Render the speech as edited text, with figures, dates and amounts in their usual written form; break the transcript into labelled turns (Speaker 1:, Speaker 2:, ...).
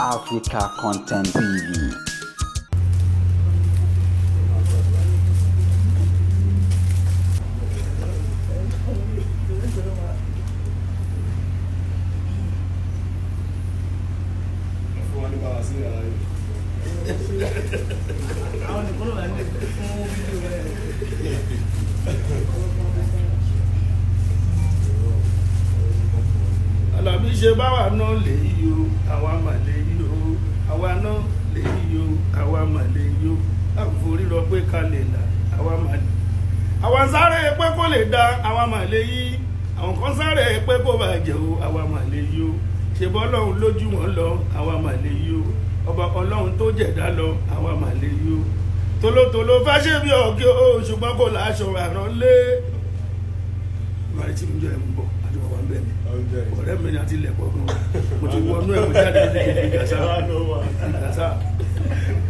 Speaker 1: Africa Content TV.
Speaker 2: Fún wa ní bàbá sí ara yìí.
Speaker 3: Àwọn nìkan ló wà ní fún fídíò rẹ.
Speaker 4: Àlàbí ṣe báwa náà lè yí o, àwa mà lè yí o, àwa náà lè yí o, àwa mà lè yí o. Àforí lọ pé ká lè là, àwa mà lè. Àwa ń sáré pé kó lè da, àwa mà lè yí. Àwọn kan sáré pé kó bàjẹ́ o, àwa mà lè yí o. Ṣe bọ́ ọlọ́run lójú wọn lọ, àwa mà lè yí o. Ọba ọlọ́run tó jẹ̀dá lọ, àwa mà lè yí o. Tolótoló fẹ́ ṣe bí ọ̀gẹ́ o, ṣùgbọ́n kò láṣọ àrán lé. Ìbáraẹni tí mi jọ ẹ̀ ń bọ̀, àjọ wà ń bẹ̀ ni ọ̀rẹ́ mi ni àti ilẹ̀kọ̀ gan. Mo ti wọnú ẹ̀, mo jáde ní